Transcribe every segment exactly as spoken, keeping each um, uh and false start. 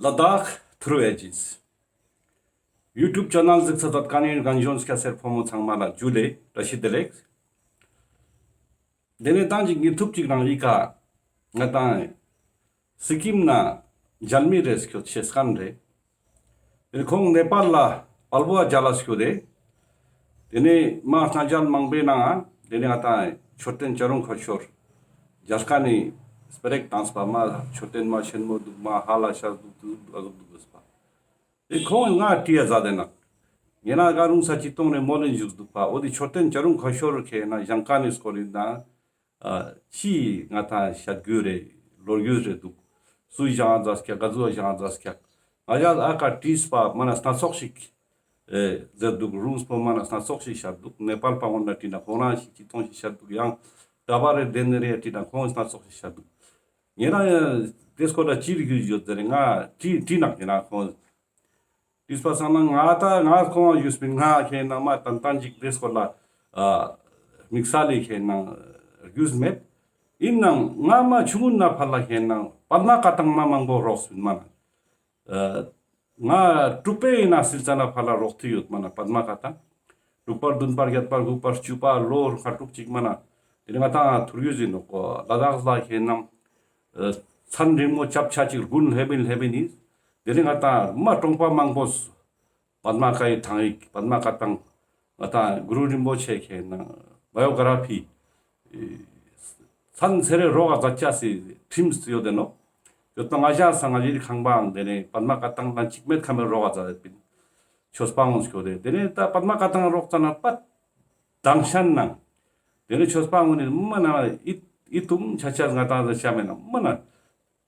ལ་དྭགས་ཐུརུ་ཨེ་ཇིས་ཡུ་ཊུབ་ཆེ་ནལ་གཟིགས་ས་དང་ཀ་ནེ་རྒན་གཞོན་སྐྱ་སེར་ཕོ་མོ་ཚང་མ་ལ་ཇུ་ལེ་བཀྲ་ཤིས་བདེ་ལེགས། དེ་ནས་ཏང་ཅིག་ཉི་ཐུབ་ཅིག་རང་ཨི་ཀ་ང་ཏང་སི་ཀིམ་ན་མཇལ་མི་རེ་སྐྱོད་ཤེས་ཁན་རེ། དེ་ཁོང་ནེ་པཱལ་ལ་པལ་བོ་མཇལ་ལ་སྐྱོད་དེ། དེ་ནས་མ་སྔ་མཇལ་མང་པོའི་ནང་ང་དེ་ནས་ང་ཏང་མཆོད་རྟེན་བྱ་རུང་ཁ་ཤོར་མཇལ་ཁན་ནི་སྤེ་ར་ཞིག་བཏང་སྤ་མ་མཆོད་རྟེན་མ་ཆེན་མོ་འདུག་མ་ཧ་ལ་ཤ་འདུག་འདུག་ཨ་འདུག་འདུག་ཟེར་པ། དེ་ཁོང་ང་དྲིས་ཡ་ཟ་དེ་ན། ངེ་ན་ག་རུང་ས་ཅི་གཏོང་ནས་མོལ་ལེན་བཞུགས་འདུག་པ། འོ་དེ་མཆོད་རྟེན་བྱ་རུང་ཁ་ཤོར་ཁེ་ན་ཞང་ཀ་ནི་སྐོར་ཡིན་ན། ཨ་ཅི་ང་ཏང་བཤད་རྒྱུ་རེ་ལོ་རྒྱུས་རེ་འདུག་སུ་ཞང་ཛ་སྐྱག་ག་ཟུ་ཞང་ཛ་སྐྱག་ང་ཡ་ཨ་ཀ་དྲིས་པ་མ་ན་སྣ་ཚོགས་ཤིག་ཨེ་ཟེར་འདུག་རུང་སྤོ་མ་ན་སྣ་ཚོགས་ཤིག་བཤད་འདུག་ནེ་པཱལ་པ་ངོ་ན་དྲིས་ན་ཁོང་རང་ཞིག་ཅི་གཏོང་ཞིག་བཤད་འདུག་ཡང་གྲྭ་པ་རེ་དེ་ནས་རེ་དྲིས་ན་ཁོང་སྣ་ཚོགས་ཤིག་བཤད་འདུག་ངེ་རང་དེ་སྐོར་ལ་ཅི་རིགས་ཡོད་ཟེར་ང་དྲིས་དྲིས་ནག་ངེ་རང་ཁོང་དྲིས་པ་སང་ན་ང་ད་ང་ཁོང་ཡུས་པིན་ང་ཁེ་ན་མ་ཏན་ཏན་ཅིག་དེ་སྐོར་ལ་ཨ་དམིགས་བསལ་ལི་ཁེ་ན་རྒྱུས་མེད། ཡིན་ནང་ང་མ་ཆུང་ངུན་ན་ཕར་ལ་ཁེ་ན་པདྨ་བཀའ་ཐང་མ་མང་པོ་རོགས་པིན་མ་ན། ཨ་ང་དྲུག་པའི་ཡིན་ན་སིལ་ཙ་ན་ཕར་ལ་རོགས་ཐུ་ཡོད་མ་ན་པདྨ་བཀའ་ཐང་། དྲུག་པར་བདུན་པར་བརྒྱད་པར་དགུ་པར་བཅུ་པ་ལོ་ཁ་དྲུག་ཅིག་མ་ན། དེ་ནི་ང་ཏང་ཐུར་ཡུལ་ཟིན་ནོག་གོ་ལ་དྭགས་ལ་ཁེ་ན། ཨ་མཚན་རིང་མོ་ཅབ་ཆ་ཅིག་དགུན་ལྷེ་བིན་ལྷེ་བིན་ཡིན། དེ་ནི་ང་ཏང་མ་གྲོང་པ་མང་པོ་སུ། པདྨ་བཀའི་ཐང་ཡིག་པདྨ་བཀའ་ཐང་། ང་ཏང་གུ་རུ་རིན་པོ་ཆེ་ཁེ་ན་བ་ཡོ་ག་ར་ཕི། མཚན་ཚེ་རེ་རོག་ག་ཛ་ཆ་སི་ཁྲིམས་ཡོད་དེ་ནོ། ཡོད་པ་ང་ཞ་ས་ང་ཞིག་ཁང་པའང་དེ་ནས་པདྨ་བཀའ་ཐང་ན་གཅིག་མེད་ཁ་མེད་རོག་ག་ཛ་ཡོད་པིན། ཆོས་པ་ངོ་སྐྱོ་དེ་དེ་ནས་ད་པདྨ་བཀའ་ཐང་རོག་ཙ་ན་པད་དང་ཤན་ནང་། དེ་ནས་ཆོས་པ་ངོ་ནས་མ་ན་ཨི་ཨི་ཏུམ་ཆ་ཆ་ང་ཏང་ཟ་ཤ་མེད་ན་མ་ན།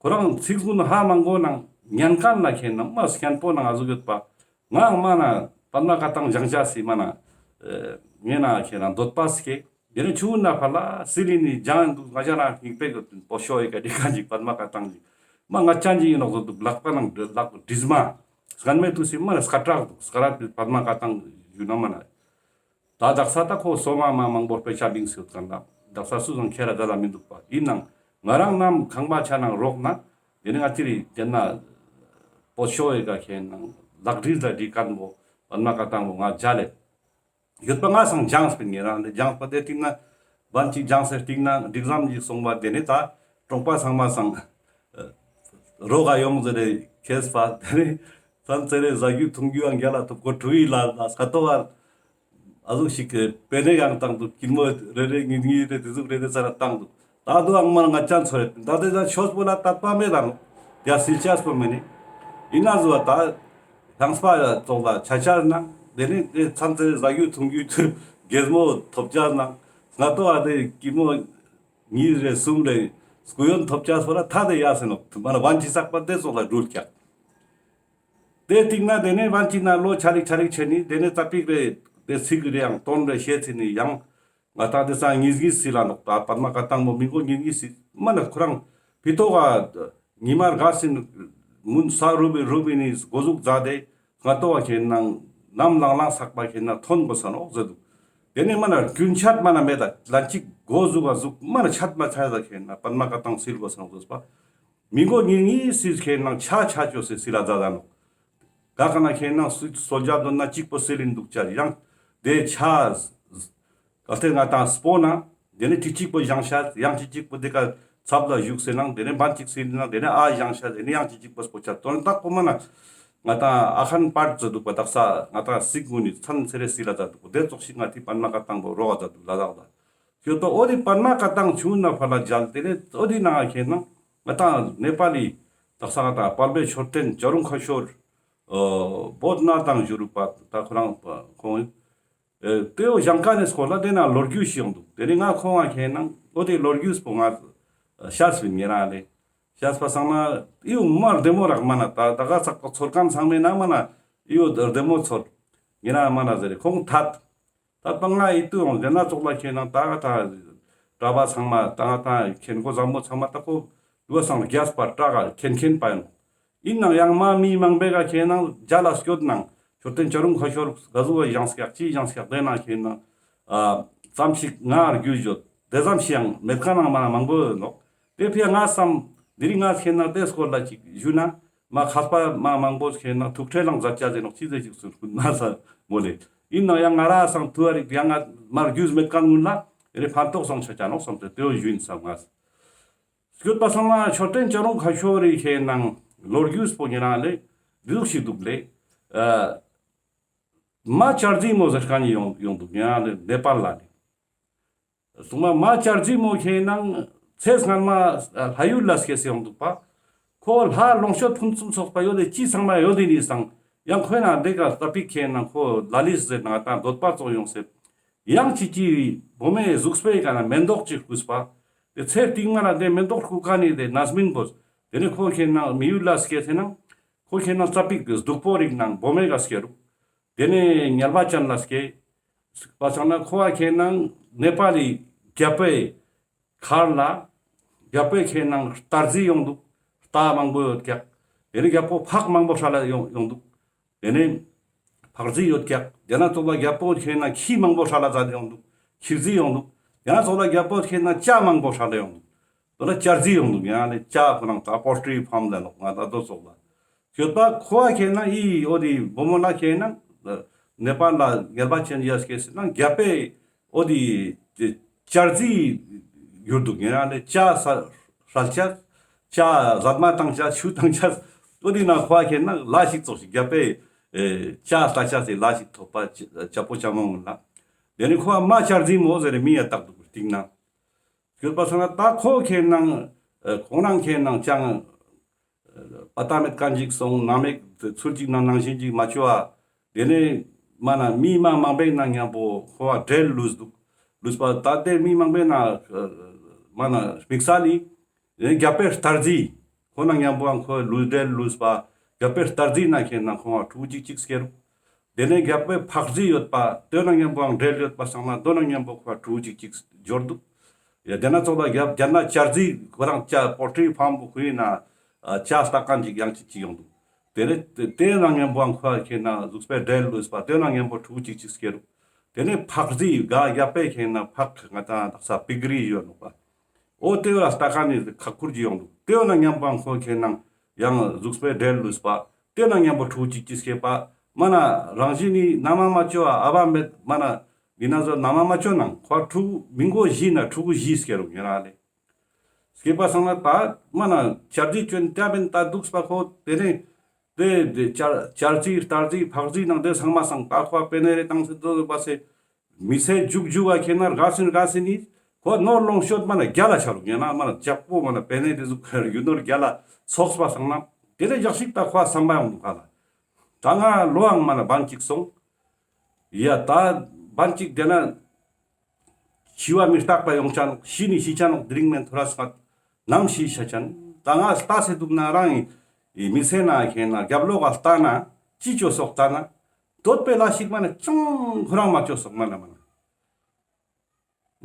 ཁོ་རང་ཚིག་གུན་ཧ་མང་པོ་ནང་ཉན་ཁན་ལ་ཁེ་ན་མ་སྐྱན་པོ་ནང་ཨ་ཟུག་ཡོད་པ། ང་མ་ན་པདྨ་བཀའ་ཐང་སྦྱང་ཆ་སི་མ་ན་ཨེ་ངེ་ན་ཁེ་ན་འདོད་པ་སྐྱེ། དེ་ནས་ཆུང་ན་ཕར་ལ་སིལ་ལི་ནི་སྦྱང་འདུག་ང་ཞ་ན་སྙིང་པའི་གོ་དུན་པོ་ཤོ་ཡི་ཀ་དེ་ཀ་ཅིག་པདྨ་བཀའ་ཐང་ཅིག་མ་ང་ཅན་ཅིག་ཡིན་ནོག་ཟོ་འདུག་ལག་པ་ནང་ལག་པ་དྲིས་མ། སྐན་མེད་དུ་སི་མ་ན་སྐ་དྲག་འདུག་སྐ་ར་པདྨ་བཀའ་ཐང་ཞུ་ན་མ་ན། ད་དག་ས་ད་ཁོ་སོ་མ་མ་མང་པོ་དཔེ་ཆ་ལིང་སི་ཡོད་ཁན་ལ་དག་ས་སུ་ཟང་ཁྱེར་ར་ད་ལ་མི་འདུག་པ་ཡིན་ནང་ང་རང་ནམ་ཁང་པ་ཆ་ནང་རོག་ན་དེ་ནི་ང་ཅི་རི་དེ་ན་པོ་ཤོ་ཡི་ཀ་ཁེ་ནང་ལག་བྲིས་ལ་བྲིས་ཁན་པོ་པདྨ་བཀའ་ཐང་པོ་ང་མཇལ་ལེ་ཡོད་པ་ང་སང་སྦྱངས་པིན་ངེ་རང་ལེ་སྦྱངས་པ་དེ་ཏིང་ན་བན་ཅིག་སྦྱངས་སེ་ཏིང་ན་འགྲིག་ཙམ་ཞིག་སོང་བ་དེ་ནི་ད་གྲོང་པ་ཚང་མ་སང་རོག་ག་ཡོང་ཟེར་རེ་ཁེས་པ་དེ་ནི་ཚན་ཚེ་རེ་ཟ་རྒྱུ་འཐུང་རྒྱུ་ཨང་རྒྱ་ལ་ཐུབ་གོ་ཁྲུ་ཡི་ལ་ལ་སྐ་ཏོ་བར། ཨ་ཟུག་ཞིག་གི་པེ་ནེ་ཡང་བཏང་འདུག་སྐྱིད་མོ་རེ་རེ་ཉིས་ཉིས་རེ་དེ་ཟུག་རེ་རེ་ས་ར་བཏང་འདུག་ད་དུ་ཨང་མར་ང་ཅན་ཚོ་རེ་ད་དེ་ད་ཆོས་པོ་ལ་དད་པ་མེད་ད་ནོ། དེ་སིལ་ཆས་པོ་མེད་ནི། ཡིན་ན་ཟུ་བ་ད་ལྷང་སྤ་ཙོག་ལ་ཆ་ཆ་ན་དེ་ནི་དེ་ཚན་ཚེ་ཟ་རྒྱུ་འཐུང་རྒྱུ་དུ་རྒྱལ་མོ་ཐོབ་ཆ་ན་སྔ་ཏོ་ཨ་དེ་སྐྱིད་མོ་ཉིས་རེ་གསུམ་རེ་སྐུ་ཡོན་ཐོབ་ཆ་སོ་ར་ད་དེ་ཡ་སེ་ནོ་མ་ན་བན་ཅི་སག་པ་དེ་ཙོག་ལ་འགྲུལ་ཀྱག་དེ་ཏིང་ན་དེ་ནས་བན་ཅི་ན་ལོ་ཆ་ལིག་ཆ་ལིག་ཆེ་ནི་དེ་ནས་ཙ་པིག་རེ་དེ་ཚིག་རེ་ཡང་དོན་རེ་བཤད་ཚེ་ནི་ཡང་ང་ཏང་དེ་སང་ཉིས་ཉིས་སི་ལ་ནོག་ད་པདྨ་བཀའ་ཐང་མོ་མི་མགོ་ཉིས་ཉིས་སི་མ་ན་ཁོ་རང་ཕི་ཏོ་ག་ཉི་མ་དགའ་སིན་མུན་ས་རུ་བི་རུ་བི་ནི་གོ་ཟུག་མཛའ་དེ་སྔ་ཏོ་བ་ཁེ་ནང་ནམ་ལང་ལང་སག་པ་ཁེ་ན་ཐོན་གོ་ས་ནོག་ཟེར་འདུག་དེ་ནས་མ་ན་རྒྱུན་ཆད་མ་ན་མེད་ད་ལན་ཅིག་གོ་ཟུག་ག་ཟུག་མ་ན་ཆད་མ་ཆད་ད་ཁེ་ན་པདྨ་བཀའ་ཐང་སིལ་གོ་ས་ནོག་ཟེར་པ། མི་མགོ་ཉིས་ཉིས་སི་ཁེ་ནང་ཆ་ཆ་ཅོ་སེ་སི་ལ་ཛ་ཛ་ནོ། ག་ཁ་ན་ཁེ་ནང་སུ་སོལ་ཇ་དོན་ན་གཅིག་པོ་སི་ལིན་འདུག་ཅ་ཡང་དེ་ཆ་ག་ཏེ་ང་ཏང་སྤོ་ན་དེ་ནི་གཅིག་གཅིག་པོ་བཞེངས་ཤ་ཡང་གཅིག་གཅིག་པོ་དེ་ཀ་ཚབ་ལ་བཞུགས་སེ་ནང་དེ་ནི་བན་གཅིག་སི་ལིན་ན་དེ་ནི་ཨ་བཞེངས་ཤ་དེ་ནི་ཡང་གཅིག་གཅིག་པོ་སྤོ་ཆ་དོན་དག་པོ་མ་ན་ང་ཏང་ཨ་ཁན་པར་ཙ་འདུག་པ་དག་ས་ང་ཏང་སིག་གུན་ནི་ཚན་ཚེ་རེ་སི་ལ་ཛ་འདུག་པ་དེ་ཙོགས་ཤིག་ང་ཏི་པདྨ་བཀའ་ཐང་པོ་རོག་ཛ་འདུག་ལ་དག་ལ། ཁྱོད་ཏོ་འོ་དེ་པདྨ་བཀའ་ཐང་ཆུང་ན་ཕར་ལ་མཇལ་ཏེ་ནེ་འོ་དེ་ནང་ཁེ་ན་ང་ཏང་ནེ་པ་ལི་དག་ས་ང་ཏང་དཔལ་བེ་མཆོད་རྟེན་བྱ་རུང་ཁ་ཤོར་བོད་ན་དང་བཞུགས་རུག་པ་ད་ཁོ་རང་ཁོང་ཨེ་དེའོ་ཞང་ཀ་ནེ་སྐོར་ལ་དེ་ན་ལོ་རྒྱུས་ཤིག་ཡོང་འདུག་དེ་ནེ་ང་ཁོང་ང་ཁེ་ན་འོ་དེ་ལོ་རྒྱུས་པོ་ང་ཤར་སྤིན་ཉེ་རང་ལེ་ཤར་སྤ་སང་ན་ཨི་བོ་མ་རྡེ་མོ་རག་མ་ན་ད་ད་ག་ཚག་པ་ཚོར་ཁན་ཚང་མེ་ན་མ་ན་ཨི་བོ་རྡེ་མོ་ཚོར་ཉེ་རང་མ་ན་ཟེར་ཁོང་ཐད། ད་པ་ང་ཨི་ཏུ་ཡོང་ལེ་ན་ཙོགས་ལ་ཁེ་ན་ད་ག་ད་གྲྭ་པ་ཚང་མ་ད་ག་ད་ཁེན་གོ་བཟང་མོ་ཚང་མ་ད་ཁོ་ལུ་བ་སང་རྒྱས་པ་དྲག་ག་ཁེན་ཁེན་པ་ཡོང་། ཨིན་ནང་ཡང་མ་མི་མང་པེ་ག་ཁེ་ན་མཇལ་ལ་སྐྱོད་ནང་མཆོད་རྟེན་བྱ་རུང་ཁ་ཤོར་ག་ཟུག་བ་བཞེངས་སྐྱག་ཅི་བཞེངས་སྐྱག་དེ་ན་ཁེ་ན་ཨ་ཙམ་ཞིག་ང་རྒྱུས་ཡོད་དེ་ཙམ་ཞིག་ཡང་མེད་ཁན་ནང་མ་ན་མང་པོ་ཡོད་ནོག་དེ་ཕི་ང་བསམ་དེ་རིང་ང་ཁེ་ན་དེ་སྐོར་ལ་ཅིག་ཞུ་ན། མ་མཁས་པ་མ་མང་པོ་ཁེ་ན་ཐུགས་ཁྲལ་ལང་མཛད་ཅ་ཟེར་ནོག་ཅི་ཟེར་ཅིག་སུན་ཁུན་མ་ས་མོ་ལེ། ཨིན་ནའང་ཡང་ང་ར་སང་ཐུ་བ་རིག་ཡང་ང་མར་རྒྱུས་མེད་ཁན་གུན་ལ་ཨེ་རེ་ཕན་ཐོགས་སང་ཆ་ཅ་ནོག་སམ་སྟེ་ཏེ་བོ་ཞུ་ཨིན་སམ་ང་། སྐྱོད་པ་སང་ན་མཆོད་རྟེན་བྱ་རུང་ཁ་ཤོ་རི་ཁེ་ནང་ལོ་རྒྱུས་པོ་ཉེ་རང་ལེ་འདི་ཟུག་ཞིག་འདུག་ལེ། ཨ་མ་ཅར་ཛི་མོ་ཟེར་ཁན་ཡོང་ཡོང་འདུག་ཉེ་རང་ལེ་ནེ་པཱལ་ལ་ལེ། སོང་མ་མ་ཅར་ཛི་མོ་ཁེ་ནང་ཚེ་སྔན་མ་ལྷ་ཡུལ་ལ་སྐྱེས་སེ་ཡོང་འདུག་པ། ཁོ་ལྷ་ལོངས་སྤྱོད་ཕུན་སུམ་ཚོགས་པ་ཡོད་དེ་ཅི་ཚང་མ་ཡོད་དེ་ནི་སང་ཡང་ཁོའི་ནང་དེ་ཀ་ལྟ་པིག་ཁེ་ནང་ཁོ་ལ་ལིས་ཟེར་ནང་དང་འདོད་པ་ཙོགས་ཡོང་སེ། ཡང་ཅི་ཅི་བུ་མོའི་གཟུགས་པོའི་ཀ་ན་མེ་ཏོག་ཅིག་བརྐུས་པ། དེ་ཚེ་རྟིང་མ་ལ་དེ་མེ་ཏོག་བརྐུ་ཀ་ནི་དེ་རྣམ་སྨིན་པོ། དེ་ནི་ཁོ་ཁེ་ནང་མི་ཡུལ་ལ་སྐྱེས་སེ་ནང་ཁོ་ཁེ་ནང་ལྟ་པིག་གི་སྡུག་པོ་རིག་ནང་བུ་མོའི་ཀ་སྐྱེ་རུག་དེ་ནས་ངལ་བ་ཅན་ལ་སྐྱེ། པ་སང་ན་ཁོ་བ་ཁེ་ནང་ནེ་པཱལ་ལི་རྒྱལ་པོའི་མཁར་ལ་རྒྱལ་པོའི་ཁེ་ནང་རྟ་རྫི་ཡོང་འདུག་རྟ་མང་པོ་ཡོད་ཀྱག་དེ་ནས་རྒྱལ་པོ་ཕག་མང་པོ་ཧྲ་ལ་ཡོང་ཡོང་འདུག་དེ་ནས་ཕག་རྫི་ཡོད་ཀྱག་དེ་ན་ཙོགས་ལ་རྒྱལ་པོ་ཁེ་ནང་ཁྱི་མང་པོ་ཧྲ་ལ་ཛད་ཡོང་འདུག་ཁྱི་རྫི་ཡོང་འདུག་དེ་ན་ཙོགས་ལ་རྒྱལ་པོ་ཁེ་ནང་བྱ་མང་པོ་ཧྲ་ལ་ཡོང་འདུག་དོ་ན་ཅར་ཛི་ཡོང་འདུག་ཡང་ནི་བྱ་ཁོ་རང་ད་པོལ་ཊི་རི་ཕཱམ་ལ་ནོག་ང་ད་དོ་ཙོགས་ལ། ཡོད་པ་ཁོ་བ་ཁེ་ན་ཨི་འོ་དི་བུ་མོ་ལ་ཁེ་ན་ནེ་པཱལ་ལ་ངལ་བ་ཅན་ཡ་སྐྱེས་སེ་ན་རྒྱལ་པོའི་འོ་དི་ཅར་ཛི་ཡོད་འདུག་ཡང་ནི་བྱ་ས་ཧྲལ་ཅ་བྱ་ཟ་མ་བཏང་ཅ་ཆུ་བཏང་ཅ་འོ་དི་ན་ཁོ་བ་ཁེ་ན་ལ་ཞིག་ཙོགས་ཤིག་རྒྱལ་པོའི་ཨེ་བྱ་ལྟ་ཅ་སི་ལ་ཞིག་ཐོབ་པ་ཅ་པོ་ཅ་མོ་ངུན་ལ། དེ་ནི་ཁོ་བ་མ་ཅར་ཛི་མོ་ཟེར་མི་ཡ་བཏགས་འདུག་སྟིང་ན། ཡོད་པ་སོང་ན་ད་ཁོ་ཁེ་ནང་ཁོང་རང་ཁེ་ནང་ཅང་པ་ཏ་མེད་ཁན་ཅིག་སོང་ན་མེད་ཚུལ་ཅིག་ནང་ནང་བཞིན་ཅིག་མ་ཅོ་ཨ། དེ་ནས་མ་ན་མི་མ་མང་པོའི་ནང་མཉམ་པོ་ཁོ་བ་འབྲེལ་ལུས་འདུག་ལུས་པ་ད་དེ་མི་མང་པོའི་ནང་མ་ན་དམིགས་བསལ་ལི་དེ་ནས་རྒྱལ་པོའི་རྟ་རྫི་ཁོ་ནང་མཉམ་པོའང་ཁོ་ལུས་འབྲེལ་ལུས་པ་རྒྱལ་པོའི་རྟ་རྫི་ན་ཁེ་ནང་ཁོ་བ་ཕྲུ་གུ་ཅིག་ཅིག་སྐྱེ་རུག་དེ་ནས་རྒྱལ་པོའི་ཕག་རྫི་ཡོད་པ་དེ་ན་མཉམ་པོའང་འབྲེལ་ཡོད་པ་སང་ན་དོ་ན་མཉམ་པོ་ཁོ་ཕྲུ་གུ་ཅིག་ཅིག་འབྱོར་འདུག་ཡ་དེ་ན་ཙོགས་ལ་རྒྱ་རྒྱ་ན་ཅར་ཛི་ཁོ་རང་ཅ་པོལ་ཊི་རི་ཕཱམ་པོ་ཁོ་ཡིན་ན་ཅ་ལྟ་ཁན་ཅིག་ཡང་ཅིག་ཅིག་ཡོང་འདུག་དེ་ནས་དེ་ན་མཉམ་པོའང་ཁོ་ཁེ་ན་གཟུགས་པོའི་འབྲེལ་ལུས་པ་དེ་ན་མཉམ་པོ་ཕྲུ་གུ་ཅིག་ཅིག་སྐྱེ་རུག་དེ་ནས་ཕག་རྫི་ག་རྒྱལ་པོའི་ཁེ་ན་ཕག་ང་ཏང་དག་ས་པིག་རི་ཡོད་ནོག་པ། འོ་དེ་བོ་ལ་ལྟ་ཁན་ནི་ཁག་ཁུར་གྱི་ཡོང་འདུག་དེ་བོ་ན་མཉམ་པོའང་ཁོ་ཁེ་ནང་ཡང་གཟུགས་པོའི་འབྲེལ་ལུས་པ་དེ་ན་མཉམ་པོ་ཕྲུ་གུ་ཅིག་ཅིག་སྐྱེས་པ་མ་ན་རང་བཞིན་ནི་ན་མ་མ་ཅོ་ཨ་བ་མེད་མ་ན་འདི་ན་ཟོ་ན་མ་མ་ཅོ་ནང་ཁོ་ཕྲུ་གུ་མི་མགོ་བཞི་ན་ཕྲུ་གུ་བཞི་སྐྱེ་རུག་ཉེ་རང་ལེ། སྐྱེས་པ་སང་ན་ད་མ་ན་ཅར་ཛི་ཅོན་ཏེ་བེན་ད་འདུག་པ་ཁོ་དེ་ནས་དེ་དེ་ཅར་ཅར་ཛི་རྟ་རྫི་ཕག་རྫི་ནང་དེ་ཚང་མ་སང་ད་ཁོ་པེ་ནེ་རེ་བཏང་སེ་དོ་པ་སེ། མི་ཚེ་རྒྱུག་རྒྱུག་ག་ཁེ་ན་རྒ་སིན་རྒ་སིན་ནི་ཁོ་ནོར་ལོངས་སྤྱོད་མ་ན་རྒྱལ་ལ་ཆ་རུག་ཡང་ན་མ་ན་ཇག་པོ་མ་ན་པེ་ནེ་དེ་ཟུག་ག་རྒྱུ་ནོར་རྒྱལ་ལ་ཚོགས་པ་སང་ན་དེ་ནས་ཞག་ཞིག་ད་ཁོ་བསམ་པ་ཡོང་ག་ལ། ད་ང་ལོའང་མ་ན་བན་ཅིག་སོང་། ཡ་ད་བན་ཅིག་དེ་ན་འཆི་བ་མི་རྟག་པ་ཡོང་ཆ་ནོག་ཤི་ནི་ཤི་ཆ་ནོག་དེ་རིང་མེན་ཐོ་ར་སྔ་ནམ་ཤི་ཆ་ཆན། ད་ང་ལྟ་སེ་འདུག་ན་རང་ཡི་མི་ཚེ་ན་ཁེ་ན་རྒྱབ་ལོག་ག་ལྟ་ན་ཅི་ཅོ་སོག་ལྟ་ན། འདོད་པའི་ལས་ཤིག་མ་ན་ཅང་ཁོ་རང་མ་ཅོ་སོག་མ་ན་མ་ན།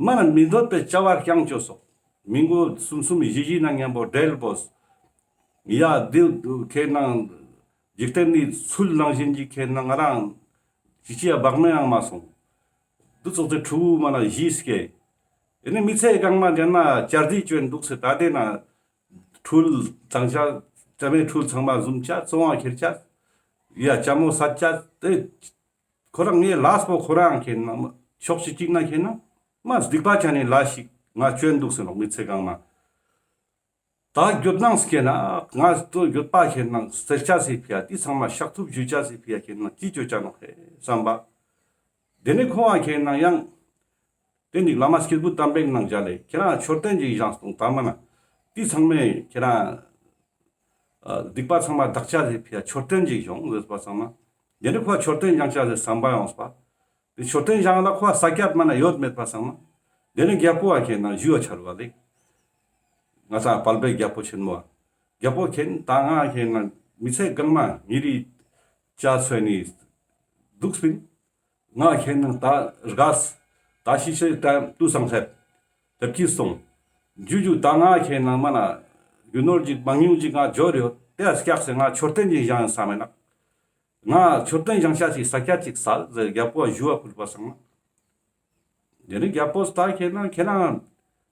མ་ན་མི་འདོད་པའི་བྱ་བ་རྐྱང་ཅོ་སོག་མི་མགོ་གསུམ་གསུམ་བཞི་བཞི་ན་མཉམ་པོ་འབྲེལ་བོས། ཡ་དེ་ཁེ་ནང་འཇིག་རྟེན་ནི་ཚུལ་ནང་བཞིན་གྱི་ཁེ་ནང་ང་རང་ཅི་ཅི་ཡ་བག་མེད་ཡང་མ་སོང་། དུ་ཙོགས་ཏེ་ཕྲུ་གུ་མ་ན་བཞི་སྐྱེ། ཨེ་ནི་མི་ཚེ་གང་མ་དེ་ན་ཅར་ཛི་ཅོན་འདུག་སེ་ད་དེ་ན་ཁྲུལ་ཚང་ཆ་ཅ་མའི་ཁྲུལ་ཚང་མ་བཟུམ་ཆ་བཙོང་བ་ཁྱེར་ཆ་ཡ་ཅ་མོ་ས་ཆ་དེ། ཁོ་རང་ངའི་ལས་པོ་ཁོ་རང་ཁེ་ན་ཕྱོགས་ཤིག་ཅིག་ན་ཁེ་ན་མ་སྡིག་པ་ཅན་ནི་ལས་ཤིག་ང་ཅོན་འདུག་ཟེར་ནོག་མི་ཚེ་གང་མ། ད་འགྱོད་སྣང་སྐྱེ་ན་ང་ཏོ་འགྱོད་པ་ཁེ་ན་སེལ་ཅ་སི་ཕི་ཡ་དེ་ཚང་མ་ཤག་ཐུབ་ཞུ་ཅ་སི་ཕི་ཡ་ཁེ་ན་ཅི་ཅོ་ཅ་ནོག་ཧེ་བསམ་པ། དེ་ནས་ཁོང་བ་ཁེ་ན་ཡང་དེ་ནི་བླ་མ་སྐྱེས་བུ་དམ་པའི་ནང་མཇལ་ལེ་ཁྱེད་རང་མཆོད་རྟེན་ཅིག་བཞེངས་སོང་ད་མ་ན་དེ་ཚང་མས་ཁྱེད་རང་སྡིག་པ་ཚང་མ་དག་ཅ་ཟེར་ཕི་ཡ་མཆོད་རྟེན་ཅིག་བཞེངས་ཟེར་པ་ཚང་མ། དེ་ནི་ཁོ་མཆོད་རྟེན་བཞེངས་ཅ་ཟེར་བསམ་པ་ཡོངས་པ། དེ་མཆོད་རྟེན་བཞེངས་ལ་ཁོ་ས་སྐྱ་མ་ན་ཡོད་མེད་པ་ཚང་མ། དེ་ནི་རྒྱལ་པོ་བ་ཁེ་ན་ཞུ་བ་ཆ་རུ་བ་ལེ། ང་ཚང་དཔལ་བེ་རྒྱལ་པོ་ཆེན་མོ་བ། རྒྱལ་པོ་ཁེ་ན་ད་ང་ཁེ་ན་མི་ཚེ་གང་མ་ཉི་རི་ཅ་ཚོད་ནི་འདུག་སྤིན། ང་ཁེ་ན་ད་རྒས་ད་ཤི་ཤི་ད་དུ་སང་སླེབས་སླེབས་ཀྱི་སོང་། ཇུ་ཇུ་ད་ང་ཁེ་ན་མ་ན་རྒྱུ་ནོར་ཅིག་མང་ཉུང་ཅིག་ང་འབྱོར་ཡོད་དེ་སྐྱག་སེ་ང་མཆོད་རྟེན་ཅིག་བཞེངས་ཡིན་བསམ་མེད་ན། ང་མཆོད་རྟེན་བཞེངས་ཤ་ཞིག་ས་སྐྱ་ཅིག་སལ་ཟེར་རྒྱལ་པོ་བ་ཞུ་བ་ཕུལ་བ་སང་ན། དེ་ནི་རྒྱལ་པོ་ད་ཁེ་ན་ཁེ་ན་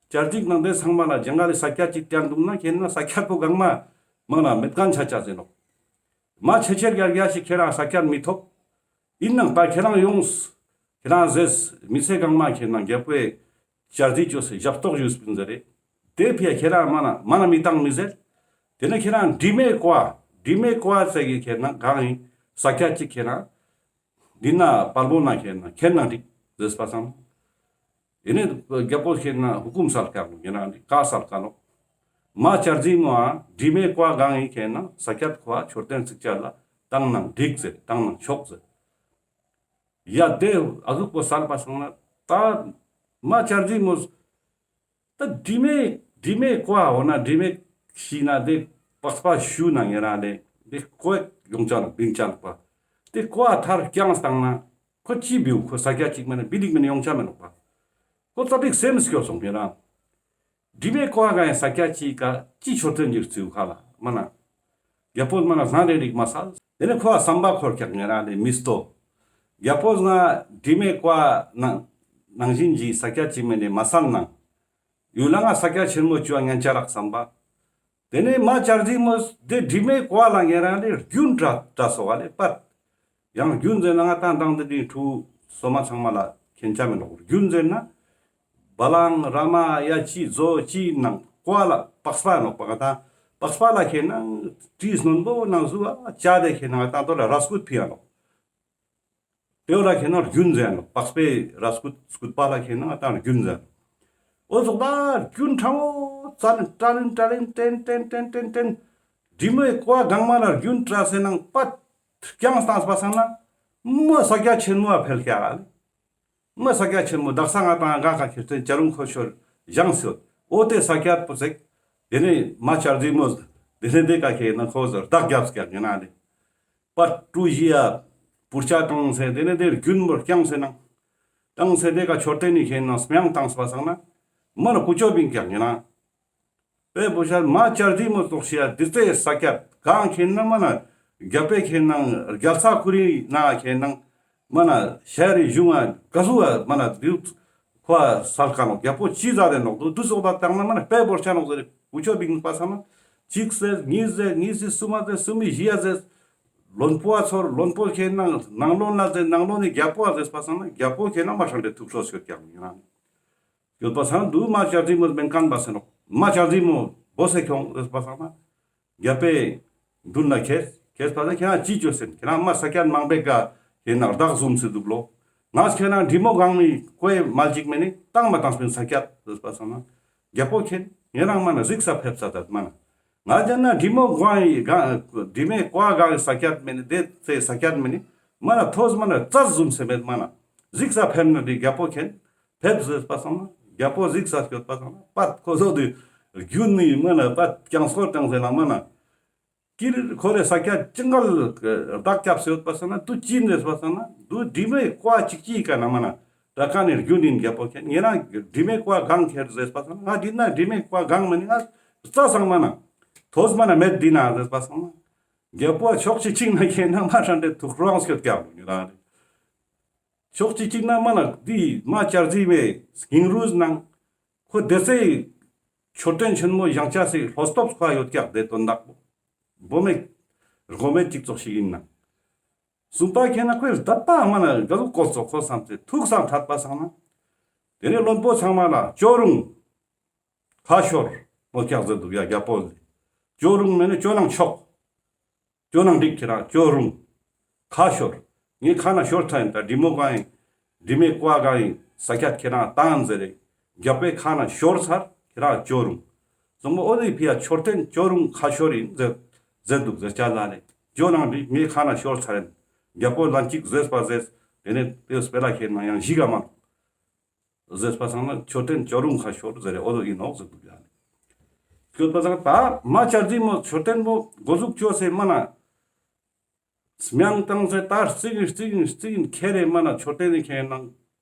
བསྐྱར་འཇིག་ནང་དེ་ཚང་མ་ལ་ཇང་ག་ལི་ས་སྐྱ་ཅིག་བསྐྱར་འདུག་ན་ཁེ་ན་ས་སྐྱ་པོ་གང་མ་མང་ན་མེད་མཁན་ཆ་ཆ་ཟེར་ནོག་མ་ཆེ་ཆེར་རྒྱ་རྒྱ་ཞིག་ཁྱེད་རང་ས་ཀྱད་མི་ཐོབ། ཨིན་ནང་ད་ཁྱེད་རང་ཡོངས། ཁྱེད་རང་ཟེར་མི་ཚེ་གང་མ་ཁྱེད་ནང་རྒྱལ་པོའི་བཅར་འདྲི་བཅོས་སེ་ཞབས་ཏོག་ཞུས་པིན་ཟེར་རེ། དེ་ཕི་ཡ་ཁྱེད་རང་མ་ན་མ་ན་མི་བཏང་མི་ཟེར། དེ་ནས་ཁྱེད་རང་དྲི་མེད་ཀོ་བ། དྲི་མེད་ཀོ་བ་ཟེར་གི་ཁྱེད་ནང་གང་ཡིན་ས་ཀྱད་ཅིག་ཁྱེད་རང་འདི་ན་དཔལ་པོ་ན་ཁྱེད་ནང་ཁྱེད་ནང་འགྲིག་ཟེར་པ་སང་། ཨེ་ནེ་རྒྱལ་པོ་ཁྱེད་ན་ཧུ་ཀུམ་སལ་ཀ་ནོ། ཡིན་ན་ཀ་སལ་ཀ་ནོ། མ་བཅར་འདྲི་མོ་ཨ་དྲི་མེད་ཀོ་བ་གང་ཡིན་ཁྱེད་ན་ས་ཀྱད་ཁོ་ཨ་མཆོད་རྟེན་ཚིག་བཅད་ལ་བཏང་ན་འགྲིག་ཟེར། བཏང་ན་ཆོག་ཟེར། ཡ་དེ་ཨ་ཟུག་པོ་སལ་པ་སང་ན་ད་མ་བཅར་འདྲི་མོ་ད་དྲི་མེད་དྲི་མེད་ཀོ་བ་འོ་ན་དྲི་མེད་ཤི་ན་དེ་པགས་པ་ཤུ་ན་ཉེ་རང་ལེ་དེ་ཀོ་ཡོང་ཅ་ནོ་བིང་ཅ་ནོ་པ། དེ་ཀོ་བ་ཐར་རྐྱང་བཏང་ན་ཁོ་ཅི་བིའུ་ཁོ་ས་ཀྱད་ཅིག་མེད་ན་བི་ལིག་མེད་ན་ཡོང་ཅ་མེད་ནོ་པ། ཁོ་ཙ་པིག་སེམས་སྐྱོ་སོང་ངེ་རང་། དྲི་མེད་ཀོ་བ་གང་ཡིན་ས་ཀྱད་ཅིག་ག་ཅི་མཆོད་རྟེན་གྱི་རྩིའུ་ཁ་ལ་མ་ན། རྒྱལ་པོ་མ་ན་བཟང་རེ་རིག་མ་སལ། དེ་ནས་ཁོ་བ་བསམ་པ་འཁོར་ཀྱག་ངེ་རང་ལེ་མི་སྟོ། རྒྱལ་པོ་ང་དྲི་མེད་ཀོ་བ་ནང་ནང་བཞིན་གྱི་ས་ཀྱད་ཅིག་མེད་ནས་མ་སལ་ནང་། ཡུལ་ལ་ང་ས་ཀྱད་ཆེན་མོ་བཅོ་ཉན་ཆ་རག་བསམ་པ། དེ་ནས་མ་བཅར་འདྲི་མོ་དེ་དྲི་མེད་ཀོ་བ་ལ་ངེ་རང་ལེ་རྒྱུན་དྲ་དྲ་སོ་བ་ལེ་པད། ཡང་རྒྱུན་ཟེར་ན་ང་ཏང་དང་དེ་དྲིན་ཕྲུ་གུ་སོ་མ་ཚང་མ་ལ་མཁྱེན་ཆ་མེད་ནོག་རྒྱུན་ཟེར་ན་བ་ལང་ར་མ་ཡ་ཅི་ཛོ་ཅི་ནང་ཀོ་བ་ལ་པགས་པ་ནོག་པ་ག་ད་པགས་པ་ལ་ཁེན་ན་དྲིས་རྣོན་པོ་ནང་བཟོ་བ་ཅ་དེ་ཁེན་ན་ང་ཏང་དོ་ལ་ར་སྐུད་ཕི་ཡ་ནོག་དེ་བོ་ལ་ཁེན་ན་རྒྱུན་ཟེར་ནོག་པགས་པའི་ར་སྐུད་སྐུད་པ་ལ་ཁེན་ན་ང་ཏང་རྒྱུན་ཟེར་ནོག་འོ་ཟོག་ད་རྒྱུན་ཕྲ་མོ་ཙ་ནི་ཏྲ་ལིན་ཏྲ་ལིན་ཏྲེན་ཏྲེན་ཏྲེན་ཏྲེན་ཏྲེན། དྲི་མེད་ཀོ་བ་གང་མ་ལ་རྒྱུན་ཏྲ་སེ་ནང་པད་རྐྱང་བཏང་པ་སང་ན་མོ་ས་ཀྱད་ཆེན་མོ་བ་འཕེལ་ཀྱག་ལེ། མོ་ས་ཀྱད་ཆེན་མོ་དག་ས་ང་ཏང་ག་ཁ་ཁེར་ཚན་ཅ་རུང་ཁོ་ཤོར་བཞེངས་སོད། འོ་དེ་ས་ཀྱད་པོ་ཟེག་དེ་ནས་མ་བཅར་འདྲི་མོ་དེ་ནས་དེ་ཀ་ཁེན་ན་ཁོ་ཟེར་བདག་རྒྱབ་ཀྱག་ཡིན་ན་ལེ། པ་ཀྲུ་ཞི་ཡ་པུར་ཆ་བཏང་སེ་དེ་ནས་དེ་རྒྱུན་མོ་རྐྱང་སེ་ནང་བཏང་སེ་དེ་ཀ་མཆོད་རྟེན་ནི་ཁེན་ན་སྨྱང་བཏང་པ་སང་ན་མ་ན་ཀུ་ཅོ་བིང་ཀྱག་ཡིན་ན། དཔེ་བོ་ཤར་མ་བཅར་འདྲི་མོ་ཙོགས་ཤིག་ཡ་དེ་ཚེ་ས་ཀྱད་གང་ཁེན་ན་མ་ན་རྒྱལ་པོའི་ཁེན་ན་རྒྱལ་ས་ཁུ་རི་ན་ཁེན་ན་མ་ན་ཤ་རི་གཞུང་ང་ག་ཟུ་བ་མ་ན་དེ་ཁོ་སལ་ཀ་ནོག་རྒྱལ་པོ་ཅི་ཟ་དེ་ནོག་དུ་དུ་སོགས་པ་བཏང་ན་མ་ན་དཔེ་བོར་ཆ་ནོག་ཟེར་ཀུ་ཅོ་བིང་པ་སང་ན་གཅིག་ཟེར་གཉིས་ཟེར་གཉིས་ཟེར་གསུམ་མ་ཟེར་གསུམ་མི་བཞི་ཡ་ཟེར། བློན་པོ་བ་ཚོར་བློན་པོ་ཁེན་ན་ནང་བློན་ལ་ཟེར་ནང་བློན་ནི་རྒྱལ་པོ་བ་ཟེར་པ་སང་ན་རྒྱལ་པོ་ཁེན་ན་མ་ཧྲང་ཏེ་ཐུགས་ཁྲོ་སྐྱོད་ཀྱག་ཡིན་ན། ཡོད་པ་སང་དུ་མ་བཅར་འདྲི་མོ་མེན་ཁན་པ་སེ་ནོག་མ་བཅར་འདྲི་མོ་བོ་སེ་ཁྱོང་ཟེར་པ་སང་ན། རྒྱལ་པོའི་མདུན་ལ་ཁྱེར་ཁྱེར་པ་སང་ཁྱེད་རང་ཅི་བཅོས་སེན་ཁྱེད་རང་མ་ས་ཀྱད་མང་པོའི་ཀ་ཁེན་ན་བདག་བཟུམ་སེ་འདུག་ལོ། ང་ཁྱེད་རང་འདྲི་མོ་གང་མི་ཀོའི་མ་ཅིག་མེ་ནི་བཏང་མ་བཏང་སྤེན་ས་ཀྱད་ཟེར་པ་སང་ན། རྒྱལ་པོ་ཁེན་ངེ་རང་མ་ན་གཟིགས་ས་ཕེབས་ས་ད་མ་ན། ང་ཅན་ན་འདྲི་མོ་གང་ཡི་གང་འདྲི་མེད་ཀོ་གང་ཡི་ས་ཀྱད་མེ་ནི་དེ་ཚེ་ས་ཀྱད་མེ་ནི་མ་ན་ཐོས་མ་ན་རྩ་བཟུམ་སེ་མེད་མ་ན། གཟིགས་ས་ཕེབས་ན་དེ་རྒྱལ་པོ་ཁེན་ཕེབས་ཟེར་པ་སང་ན་རྒྱལ་པོ་གཟིགས་ས་སྐྱོད་པ་སང་ན་པད་ཁོ་ཚོ་དེ་རྒྱུན་ནི་མ་ན་པད་རྐྱང་སྐོར་ཀྱང་ཟེར་ན་མ་ན། ཀིར་ཁོ་རེ་ས་ཀྱད་ཅི་འགལ་བདག་སྐྱབས་སེ་ཡོད་པ་སང་ན་དུ་ཅི་འདྲེས་པ་སང་ན་དུ་འདྲི་མེད་ཀོ་ཅིག་ཅིག་ག་ན་མ་ན་ད་ག་ནི་རྒྱུན་ཡིན་རྒྱལ་པོ་ཁེན་ངེ་རང་འདྲི་མེད་ཀོ་གང་ཁེར་ཟེར་པ་སང་ན་ང་འདི་ན་འདྲི་མེད་ཀོ་གང་མ་ནི་ང་རྩ་སང་མ་ན་ཐོས་མ་ན་མེད་འདི་ན་ཟེར་པ་སང་ན་རྒྱལ་པོ་ཕྱོགས་ཅིག་ཅིག་ན་ཁེན་ན་མ་ཧྲང་ཏེ་ཐུགས་རང་སྐྱོད་ཀྱག་ལོ་ངེ་རང་རེ། ཕྱོགས་ཅིག་ཅིག་ན་མ་ན་འདི་མ་བཅར་འདྲི་མོའི་སྙིང་རུས་ནང་ཁོ་དེ་ཚེ་མཆོད་རྟེན་ཆེན་མོ་བཞེངས་ཆ་སི་ལྷོ་སྟོབས་ཁོ་ཡོད་ཀྱག་དེ་དོན་དག་པོ་བོ་མེ་རྒོ་མེ་ཅིག་ཙོགས་ཤིག་ཡིན་ན། གསུམ་པ་ཁེན་ན་ཁོའི་དད་པ་མ་ན་ག་ཟུག་བཀོལ་ཙོག་ཁོ་བསམ་སྟེ་ཐུགས་སང་ཐད་པ་སང་ན། དེ་ནས་བློན་པོ་ཚང་མ་ལ་ཅོ་རུང་ཁ་ཤོར་མོ་ཀྱག་ཟེར་འདུག་ཡ་རྒྱལ་པོ་ཟེར། ཅོ་རུང་མེ་ནི་ཅོ་ནང་ཆོག་ཅོ་ནང་འགྲིག་ཁྱེད་རང་ཅོ་རུང་། ཁ་ཤོར། ངའི་ཁ་ན་ཤོར་ཚར་ཡིན་ད་འདྲི་མོ་གང་ཡིན། འདྲི་མེད་ཀོ་གང་ཡིན་ས་ཀྱད་ཁྱེད་རང་བཏང་ཟེར་རེ། རྒྱལ་པོའི་ཁ་ན་ཤོར་ཚར་ཁྱེད་རང་ཅོ་རུང་། གཙང་པོ་ཨོ་དེ་ཕི་ཡ་མཆོད་རྟེན་ཅོ་རུང་ཁ་ཤོར་ཡིན་ཟེར་ཟེར་འདུག་ཟེར་ཅ་ལ་ནི་ཅོ་ནང་འགྲིག་ངའི་ཁ་ན་ཤོར་ཚར་ཡིན། རྒྱལ་པོ་ལན་གཅིག་ཟེར་པ་ཟེར། དེ་ནས་དེ་སྤེ་ར་ཁྱེད་རང་ཡང་ཞིག་ག་མ། ཟེར་པ་སང་ན་མཆོད་རྟེན་ཅོ་རུང་ཁ་ཤོར་ཟེར་རེ་ཨོ་དོ་ཨིན་ནོག་ཟེར་འདུག་ཡ་ནི། སྐྱོད་པ་སང་ད་མ་བཅར་འདྲི་མོ་མཆོད་རྟེན་པོ་འགོ་ཟུག་ཅོས་སེ་མ་ན། སྨྱང་བཏང་སེ་ད་རྩིག་ཡིན་རྩིག་ཡིན་རྩིག་ཡིན་ཁྱེར་རེ་མ་ན་མཆོད་རྟེན་ནི་ཁྱེར་ནང་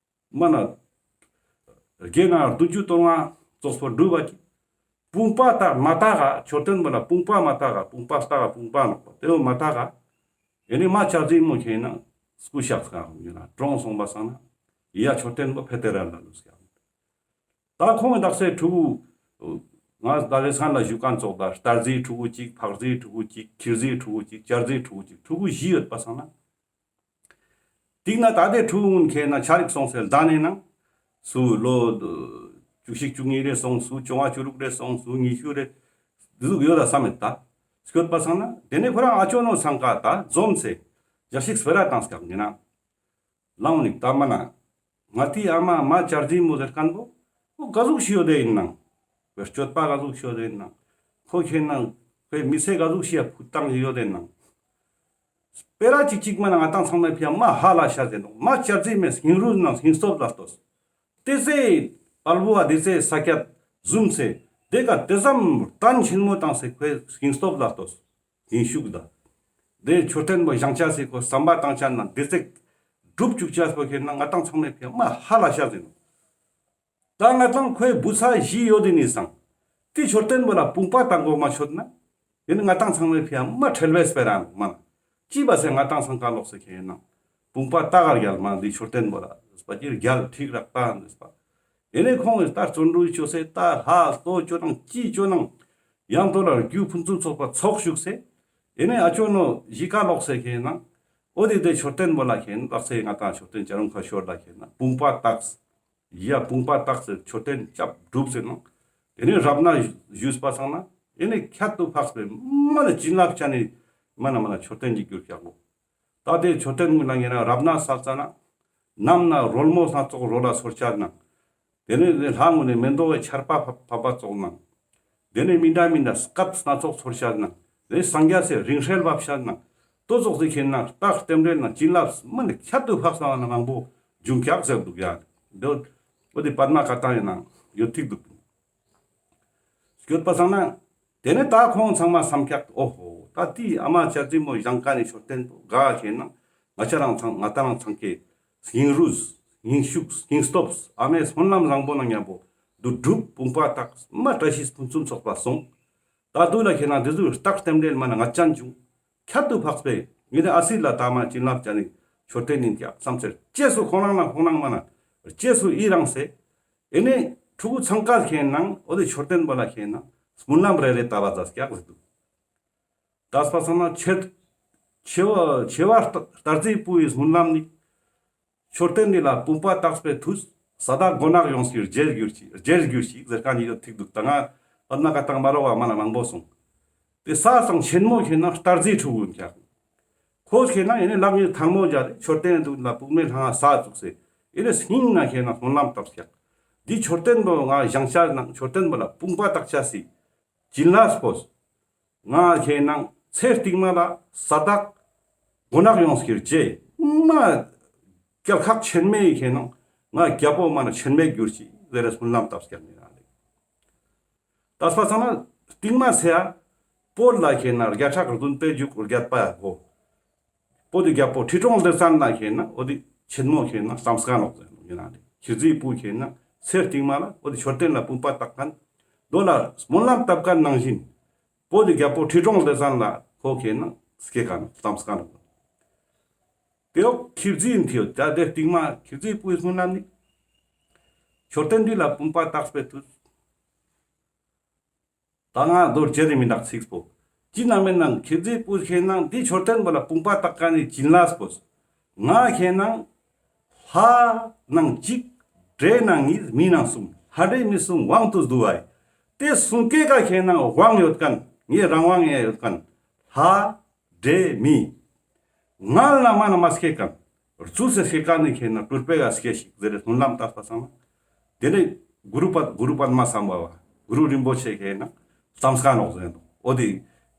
མ་ན། དགེ་ན་བདུན་ཅུ་དོན་ལྔ་ཙོགས་པོ་འགྲུབ་པ་ཅིག་དཔུང་པ་ད་མ་ད་ག་མཆོད་རྟེན་པོ་ལ་དཔུང་པ་མ་ད་ག་དཔུང་པ་ད་ག་དཔུང་པ་ནོག་པ་དེ་བོ་མ་ད་ག་ཨེ་ནི་མ་བཅར་འདྲི་མོ་ཁྱེད་ན་སྐུ་ཤག་སྐ་ཡིན་ན་གྲོངས་སོང་པ་སང་ན་ཡ་མཆོད་རྟེན་པོ་ཕེ་ཏེ་ར་ལ་ལུས་ཀྱང་། ད་ཁོང་གི་དག་སའི་ཕྲུ་གུ་ ང་ད་རེས་ཁན་ལ་བཞུགས་ཁན་ཙོགས་ད་རྟ་རྫིའི་ཕྲུ་གུ་གཅིག་ཕག་རྫིའི་ཕྲུ་གུ་གཅིག་ཁྱི་རྫིའི་ཕྲུ་གུ་གཅིག་བྱ་རྫིའི་ཕྲུ་གུ་གཅིག་ཕྲུ་གུ་བཞི་ཡོད་པ་སང་ན། ཏིག་ན་ད་དེ་ཕྲུ་གུ་གུན་ཁེ་ན་ཆ་རིག་སོང་སེ་ལྡན་ནེ་ན། སུ་ལོ་བཅུ་གཅིག་བཅུ་གཉིས་རེ་སོང་། སུ་བཅོ་ལྔ་བཅུ་དྲུག་རེ་སོང་། སུ་ཉི་ཤུ་རེ་འདི་ཟུག་ཡོད་ད་བསམ་མེད་ད། སྐྱོད་པ་སང་ན་དེ་ནེ་ཁོ་རང་ཨ་ཅོ་ནོ་སང་ཀ་ད་འཛོམས་སེ་ཇ་ཤིག་སྤེ་ར་བཏང་སྐྱག་ངེ་ན། ལང་ནིག་ད་མ་ན། ང་ཏི་ཨ་མ་མ་བྱ་རྫི་མོ་ཟེར་ཁན་བོ། ཁོ་ག་ཟུག་ཤི་ཡོད་དེ་ཨིན་ནང་། ཁོའི་སྤྱོད་པ་ག་ཟུག་ཤི་ཡོད་དེ་ཨིན་ནང་། ཁོ་ཁེ་ན་ཁོའི་མི་ཚེ་ག་ཟུག་ཤི་ཡ་ཕུད་བཏང་ཡོད་དེ་ཨིན་ནང་། སྤེ་ར་ཅིག་ཅིག་མ་ན་ང་ཏང་ཚང་མའི་ཕི་ཡ་མ་ཧ་ལ་ཤ་ཟེར་ནོག་མ་བྱ་རྫི་མེ་སྙིང་རུས་ནང་སྙིང་སྟོབས་ལ་ལྟོས། དེ་ཚེ་དཔའ་བོ་བ་དེ་ཚེ་ས་ཀྱད་ཟུམ་སེ་དེ་ཀ་དེ་ཙམ་བརྟན་ཆེན་མོ་བཏང་སེ་ཁོའི་སྙིང་སྟོབས་ལ་ལྟོས། སྙིང་ཤུགས་ད། དེ་མཆོད་རྟེན་པོ་བཞེངས་ཆ་སི་ཁོ་བསམ་པ་བཏང་ཆ་ན་དེ་ཚེ་འགྲུབ་བཅུག་ཆ་སོ་ཁེ་ན་ང་ཏང་ཚང་མའི་ཕི་ཡ་མ་ཧ་ལ་ཤ་ཟེར་ནོག་ད་ང་ཏང་ཁོའི་བུ་ཚ་བཞི་ཡོད་དེ་ནི་སང་། དེ་མཆོད་རྟེན་པོ་ལ་བུམ་པ་བཏང་གོ་མ་ཆོད་ན། ཡིན་ན་ང་ཏང་ཚང་མའི་ཕི་ཡ་མ་ཁྲེལ་བའི་སྤེ་ར་མ་ན། ཅི་བ་སེ་ང་ཏང་སང་ཀ་ལོག་སེ་ཁེ་ན། བུམ་པ་བཏགས་གར་རྒྱལ་མ་འདི་མཆོད་རྟེན་པོ་ལ་སྤ་ཅིར་རྒྱལ་ཁྲིག་རག་ལྟ་འདུག་པ། ཡིན་ནི་ཁོང་གི་ལྟ་བརྩོན་འགྲུས་བཅོས་སེ་ལྟ་ལྷ་ལྟོ་བཅོ་ནང་ཅི་བཅོ་ནང་། ཡང་དོ་ལ་རྒྱུ་ཕུན་སུམ་ཚོགས་པ་ཚོགས་བཅུག་སེ། ཡིན་ནི་ཨ་ཅོ་ནོ་གཞིས་ཀ་ལོག་སེ་ཁེ་ན། འོ་དེ་དེ་མཆོད་རྟེན་པོ་ལ་ཁེ་ན་ལག་སེ་ང་ཏང་མཆོད་རྟེན་བྱ་རུང་ཁ་ཤོར་ལ་ཁེ་ན་བུམ་པ་བཏགས། ཡ་བུམ་པ་བཏགས་སེ་མཆོད་རྟེན་བཅབས་སྒྲུབ་སེ་ནང་། དེ་ནས་རབ་ན་ཞུས་པ་སང་ན་དེ་ནས་ཁྱད་དུ་འཕགས་པའི་མ་ན་བྱིན་རླབས་ཅན་ནི་མ་ན་མ་ན་མཆོད་རྟེན་གྱི་རྒྱུར་བཞག་གོ། ད་དེ་མཆོད་རྟེན་ངུ་ལ་ངེ་རང་རབ་ན་བསགས་ཙ་ན་ནམ་ན་རོལ་མོ་སྣ་ཚོགས་རོལ་ལ་ཚོར་ཆ་ན། དེ་ནས་ལྷ་ངུ་ནས་མེ་ཏོག་གི་ཆར་པ་ཕབ་པ་ཙོགས་ན། དེ་ནས་མི་འདྲ་མི་འདྲ་སྐད་སྣ་ཚོགས་ཚོར་ཤ་ན། དེ་ནས་སངས་རྒྱས་སི་རིང་བསྲེལ་བབ་ཤ་ན། ཏོ་ཙོགས་སི་ཁེ་ན་རྟགས་རྟེན་འབྲེལ་ན་བྱིན་རླབས་མ་ནི་ཁྱད་དུ་འཕགས་ས་བ་ན་མང་པོ་འབྱུང་ཀྱག་ཟེར་འདུག་ཡ། འདི་འོ་དེ་པདྨ་བཀའ་ཐང་ཡིན་ན་ཡོད་ཐིག་འདུག་སྐྱོད་པ་སང་ན། དེ་ནས་ད་ཁོང་ཚང་མ་བསམ་ཀྱག་ཨོ་ཧོ། ད་དེའི་ཨ་མ་བྱ་རྫི་མོ་བཞེངས་ཀ་ནི་མཆོད་རྟེན་པོ་ག་ཁེ་ན་ང་ཅ་རང་ཚང་ང་ཏ་རང་ཚང་ཀའི་སྙིང་རུས་སྙིང་ཤུགས་སྙིང་སྟོབས་ཨ་མའི་སྨོན་ལམ་བཟང་པོ་ན་མཉམ་པོ་འདུ་སྒྲུབ་བུམ་པ་བཏགས་མ་བཀྲ་ཤིས་ཕུན་སུམ་ཚོགས་པ་སོང་། ད་དུ་ལ་ཁེ་ན་འདི་ཚོའི་རྟགས་རྟེན་འབྲེལ་མ་ན་ང་ཅན་བྱུང་། ཁྱད་དུ་འཕགས་པའི་ངེད་ཨ་སི་ལ་ད་མ་བྱིན་རླབས་ཅན་ནི་མཆོད་རྟེན་ཡིན་ཀྱག་བསམ་ཚེ་རྗེས་སུ་ཁོང་རང་ན་ཁོང་རང་མ་ན་རྗེས་སུ་ཡི་རང་སེ། ཨེ་ནས་ཕྲུ་གུ་ཚང་ཀ་ཁེ་ནང་འོ་དེ་མཆོད་རྟེན་པོ་ལ་ཁེ་ན་སྨོན་ལམ་རེ་རེ་བཏབ་པ་ཟ་སྐྱག་ཟེར་འདུག་ད་སྤ་སང་ན་ཆེ་ཆེ་བ་ཆེ་བ་རྟ་རྩིའི་བུའི་སྨོན་ལམ་ནི། མཆོད་རྟེན་འདི་ལ་བུམ་པ་བཏགས་པའི་མཐུས་ས་བདག་མགོ་ནག་ཡོངས་ཀྱི་རྗེས་གྱུར་ཅིག་རྗེས་གྱུར་ཅིག་ཟེར་ཁན་ཡོད་ཐིག་འདུག་ད་ང་པདྨ་བཀའ་ཐང་མ་རོ་བ་མ་ན་མང་པོ་སོང་། དེ་ས་སང་ཆེན་མོ་ཁེ་ན་རྟ་རྫིའི་ཕྲུ་གུ་ཡིན་ཀྱག་ཁོ་ཁེ་ན་ཡིན་ནི་ལག་གཉིས་ཐལ་མོ་སྦྱར་ཏེ་མཆོད་རྟེན་དུ་ལ་བུག་མེ་ལྷང་ས་བཙུགས་སེ་ཡིན་ནི་སྙིང་ན་ཁེ་ན་སྨོན་ལམ་བཏབ་ཀྱག་འདི་མཆོད་རྟེན་པོ་ང་བཞེངས་ཆ་ནང་མཆོད་རྟེན་པོ་ལ་བུམ་པ་བཏགས་ཆ་སི་བྱིན་རླབས་པོ། ང་ཁེ་ན་ཚེ་རྟིང་མ་ལ་ས་བདག་མགོ་ནག་ཡོངས་ཀྱི་རྗེས་མ་རྒྱལ་ཁག་ཆེན་མོའི་ཁེ་ན་ང་རྒྱལ་པོ་མ་ན་ཆེན་མོའི་གྱུར་ཅིག་ཟེར་རེ་སྨོན་ལམ་བཏབ་ཀྱག་ནི་རང་རེད། ད་སྤ་སང་ན་རྟིང་མ་ཚེ་ཡ་བོད་ལ་ཁེ་ན་རྒྱལ་ཁྲག་རྫུན་པའི་རྒྱུག་རྒྱལ་པ་ཡ་གོ། བོད་དི་རྒྱལ་པོ་ཁྲི་སྲོང་ལྡེ་བཙན་ལ་ཁེ་ན་འོ་དི་ཆེན་མོ་ཁེ་ན་བསམ་སྐ་ནོག་ཟེར་ནོག་ཡིན་ན་རེད། ཁྱི་རྫིའི་བུ་ཁེ་ན་ཚེ་རྟིང་མ་ལ་འོ་དི་མཆོད་རྟེན་ལ་བུམ་པ་བཏགས་ཁན་དོ་ལ་སྨོན་ལམ་བཏབ་ཁན་ནང་བཞིན་བོད་དི་རྒྱལ་པོ་ཁྲི་སྲོང་ལྡེ་བཙན་ལ་ཁོ་ཁེ་ན་སྐྱེ་ཁན་བསམ་སྐ་ནོག་དེ་འོ་ཁྱི་རྫི་ཡིན་ཐིའོ་ད་དེ་རྟིང་མ་ཁྱི་རྫིའི་བུའི་སྨོན་ལམ་ནི། མཆོད་རྟེན་འདི་ལ་བུམ་པ་བཏགས་པའི་མཐུས། ད་ང་རྡོ་རྗེ་རེ་མི་འདག་ཚིག་པོ། ཅི་ན་མེད་ནང་ཁྱི་རྫིའི་བུ་ཁེ་ན་འདི་མཆོད་རྟེན་པོ་ལ་བུམ་པ་བཏགས་ཁན་ནི་བྱིན་རླབས་པོ། ང་ཁེ་ན་ལྷ་ནང་གཅིག་འདྲེ་ནང་གཉིས་མི་ནང་གསུམ་ལྷ་འདྲེ་མི་གསུམ་དབང་དུ་བསྡུ་བ་ཡི། དེ་གསུམ་ཀའི་ཀ་ཁེ་ན་དབང་ཡོད་ཁན་ངའི་རང་དབང་ཡོད་ཁན་ལྷ། འདྲེ་མི། ངལ་ན་མ་ན་མ་སྐྱེ་ཁན། རྫུས་སེ་སྐྱེ་ཁན་ནི་ཁེ་ན་གྲུལ་པའི་ག་སྐྱེ་ཞིག་ཟེར་རེ་སྨོན་ལམ་བཏབ་པ་སང་ན། དེ་ནས་གུ་རུ་པད་གུ་རུ་པདྨ་སམ་བྷ་བ། གུ་རུ་རིན་པོ་ཆེ་ཁེ་ན་བསམ་སྐ་ནོག་ཟེར་འདུག་འོ་དི་